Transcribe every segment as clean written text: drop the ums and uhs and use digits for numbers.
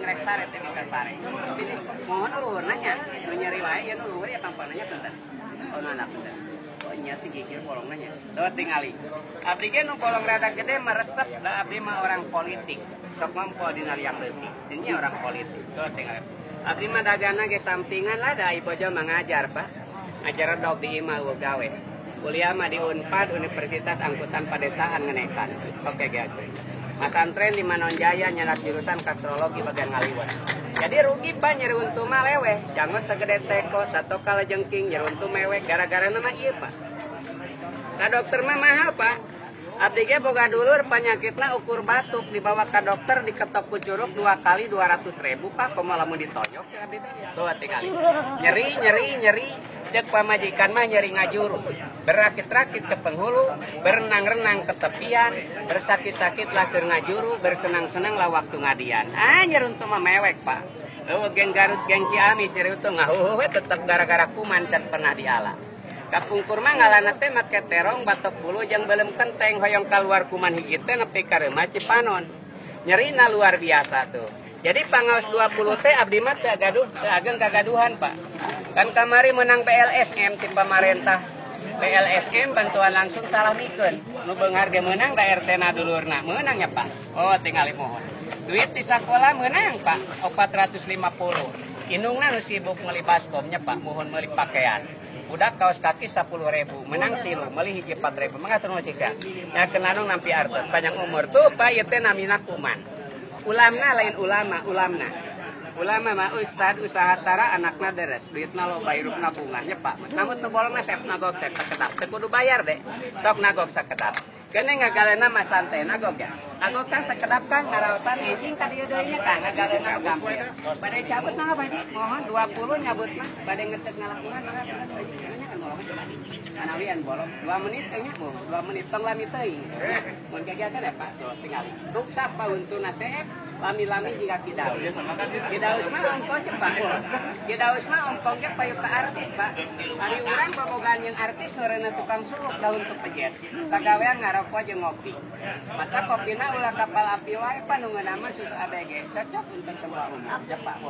rek sare teh bisa sare. Pilih mohon luhurna nya, nu nyeri wae ya nu luhur ya pampananya punten. Oh nu anak punten. Oh nya sih gigir bolongna nya. Tuh tingali. Abdi ge nu bolong rada gede meresep da abdi mah orang politik. Sok mampu dina yang leutik. Ini orang politik. Tuh tingali. Abdi mah dagana ge sampingan lah da ibojo mah ngajar, Pak. Ngajar dog di imah eueuh gawe. Kuliah mah di Unpad Universitas Angkutan Padesaan ngenekan. Oke ge atuh. Masantren di Manonjaya nyelat jurusan kastrologi bagian ngaliwet. Jadi rugi Pak nyeri untu mah leweh, jangan segede teko, satu kali jengking nyeri untu mewek gara-gara nama ieu Pak. Ka dokter mah mahal Pak. Abdi ge boga dulur penyakitna ukur batuk dibawa ke dokter diketok ku curug 2 kali 200.000 Pak, komo lamun ditoyok ya abdi teh. Tuh tingali. Nyeri nyeri nyeri cek pamajikan mah nyeri ngajuru. Berakit-rakit ke penghulu, berenang-renang ke tepian, bersakit-sakit lah keur ngajuru, bersenang-senang lah waktu ngadian. Ah nyeri untu mah mewek Pak. Eueuh geng Garut geng Ciamis nyeri untu ngahuhuh we tetep gara-gara kuman can pernah diala. Kapungkur mah ngalana teh make terong batok bulu jeung belem kenteng hoyong kaluar kuman hiji teh nepi ka reumah Cipanon. Nyerina luar biasa tuh. Jadi pangaos 20 teh abdi mah teu gaduh, teu ageng kagaduhan Pak. Kan kamari menang BLSM ti pamarentah. BLSM bantuan langsung salah mikeun. Nu beunghar ge meunang da RT na dulurna. Meunang nya Pak. Oh tingali mohon. Duit di sakola meunang Pak 450. Indungna nu sibuk meuli baskomnya Pak, mohon meuli pakaian. Budak kaos kaki 10.000, menang 3, meuli hiji 4.000. Mangga teu siksa. Nya kenanung nampi artos panjang umur tuh Pak ieu teh namina kuman. Ulamna lain ulama, ulamna. Ulama mah ustad usaha tara anakna deres, duitna loba hirupna bungahnya Pak. Namun nu bolongna sep nagog sep sakedap, teu kudu bayar deh. Sok nagog sakedap. Keune ngagalena mah santai nagog ya. Nagog kan sakedap kan ngaraosan enjing ka dieu deui nya kan ngagalena gampir. Bade cabut mangga Pak Haji, mohon 20 nyabut mah bade ngetes ngalakuan mangga Pak Haji. Nya kan bolong Kanawian bolong 2 menit kayaknya boh, 2 menit tong lami teuing. Mun kegiatan ya Pak, tuh tingali. Ruksak pauntuna seep, lami-lami jiga kidaus. Kidaus mah ongkos Pak. Kidaus mah ongkos ge payu ka artis Pak. Ari urang bobogaan jeung artis nureuna tukang suuk daun teu pejet. Sagawean ngarokok jeung ngopi. Mata kopina ulah kapal api wae Pak nu ngeunah mah susu ABG. Cocok untuk semua umur. Ya Pak,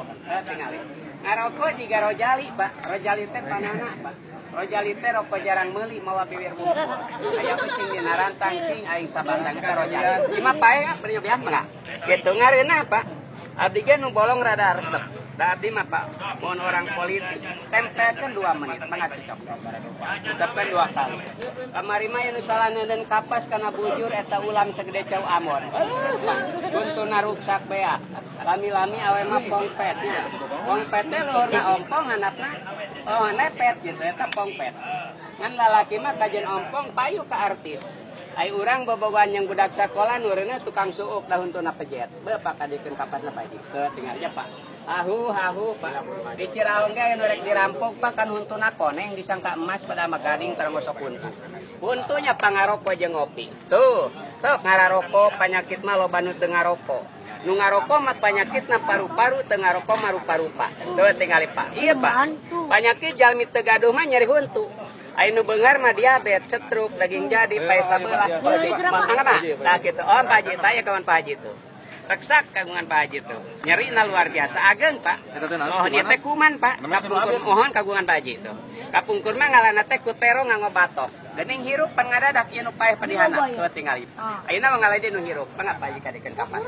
tingali. Ngarokok jiga rojali Pak. Rojali teh panana Pak. Rojali teh rokok jarang meuli mawa bibir bungkul. Aya kucing dina rantang sing aing sabatang eta rojali. Ieu mah pae beri bias mah. Gitu ngareunah Pak. Abdi ge nu bolong rada resep. Da abdi mah Pak, mun orang politik tempelkeun 2 menit mangga cocok. Usapkeun 2 kali. Kamari mah nu salah neuneun kapas kana bujur eta ulam segede cau amon. Pak, untuna ruksak bea. Lami-lami awe mah pongpet nya. Pongpet teh luhurna ompong handapna oh nepet gitu eta pongpet. Ngan lalaki mah kajen ompong payu ka artis. Ai urang bobogohan yang budak sakola nureuna tukang suuk da huntuna pejet. Bapak kadikeun kapasna Pak Haji. Teu tinggal aja Pak. Ahu ahu Pak. Di Ciraong ge anu rek dirampok Pak kan huntuna koneng disangka emas pada mah gading termasuk huntu. Huntunya pangaroko jeung ngopi. Tuh, sok ngararoko panyakit mah loba nu teu ngaroko. Nu ngaroko mah panyakitna paru-paru, teu ngaroko mah rupa-rupa. Tuh tingali Pak. Iya Pak. Panyakit jalmi teu gaduh mah nyeri huntu. Ai nu beunghar mah diabetes, stroke, daging jadi, pae sabelah. Mangga Pak. Tah kitu. Oh Pak Haji, tah kawan Pak Haji tuh. Reksak kagungan Pak Haji tuh. Nyerina luar biasa ageng Pak. Mohon ieu teh kuman Pak. Kapungkur mohon kagungan Pak Haji tuh. Kapungkur mah ngalana teh ku terong nganggo batok. Geuning hirup pan ngadadak ieu nu paeh padihana. Tuh tingali. Ayeuna mah ngaladeun nu hirup. Mangga Pak Haji kadikeun kapas.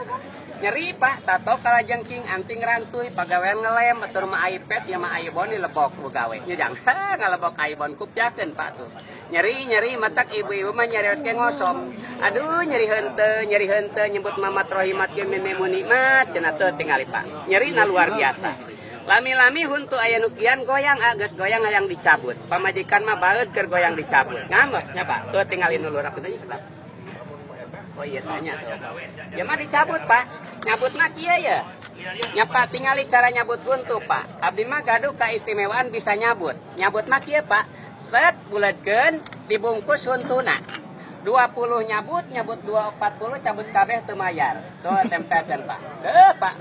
Nyeri Pak, tato kalajengking anting rantuy, pagawean ngelem, atur mah iPad ya mah iPhone dilebok ku gawe. Nya jang, ngalebok iPhone kupjakeun Pak tuh. Nyeri-nyeri matak ibu-ibu mah nyarios ge ngosom. Aduh nyeri henteu nyebut mamat rohimat ge mememu nikmat cenah teu tingali Pak. Nyerina luar biasa. Lami-lami huntu aya nu kian goyang geus goyang hayang dicabut. Pamajikan mah baeud keur goyang dicabut. Ngambek nya Pak. Tuh tingali nu lurah teh nya. Oh iya tanya tuh. Ya mah dicabut Pak. Nyabut mah kieu ya. Nya Pak tingali cara nyabut huntu Pak. Abdi mah gaduh kaistimewaan bisa nyabut. Nyabut mah kieu Pak. Set bulatkeun dibungkus huntuna. 20 nyabut, nyabut 240 cabut kabeh teu mayar. Tuh tempelkeun Pak. Heuh Pak.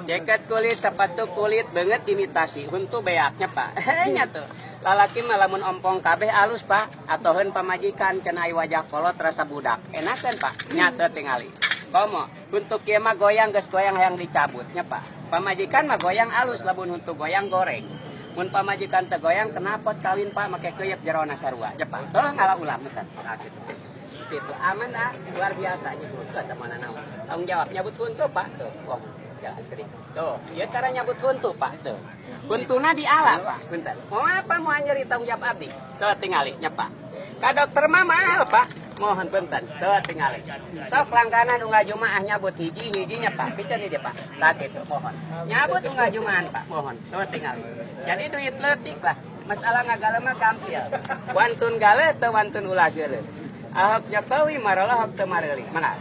Jaket kulit, sepatu kulit beungeut imitasi. Huntu beaknya Pak. Nya tuh. Lalaki mah lamun ompong kabeh alus Pak, atoheun pamajikan cenah ai wajah kolot rasa budak. Enakeun Pak. Nya teu tingali. Komo, huntu kieu mah goyang geus goyang hayang dicabut nya Pak. Pamajikan mah goyang alus lamun huntu goyang goreng. Mun pamajikan teu goyang kenapa kawin Pak make keuyeup jerona sarua. Ya Pak, tolong ngala ulah mesen. Tah kitu. Itu aman ah, luar biasa nyebutkeun teh mana naon. Tanggung jawab nyabut huntu Pak tuh. Wong jalan kiri. Tuh, ieu cara nyabut huntu Pak tuh. Huntuna diala Pak, punten. Mau apa mau nyeri tanggung jawab abdi? Tuh tingali nya Pak. Ka dokter mah mahal Pak. Mohon punten, tuh tingali. Sok langganan unggal jumaah nyabut hiji-hijinya Pak. Piceun dia Pak. Tah kitu mohon. Nyabut unggal jumahan Pak, mohon. Tuh tingali. Jadi duit leutik lah. Masalah ngagaleuh mah gampil. Wantun galeuh teu wantun ulah geuleuh. Ahok Jokowi marolohok teu mareuli. Mangga.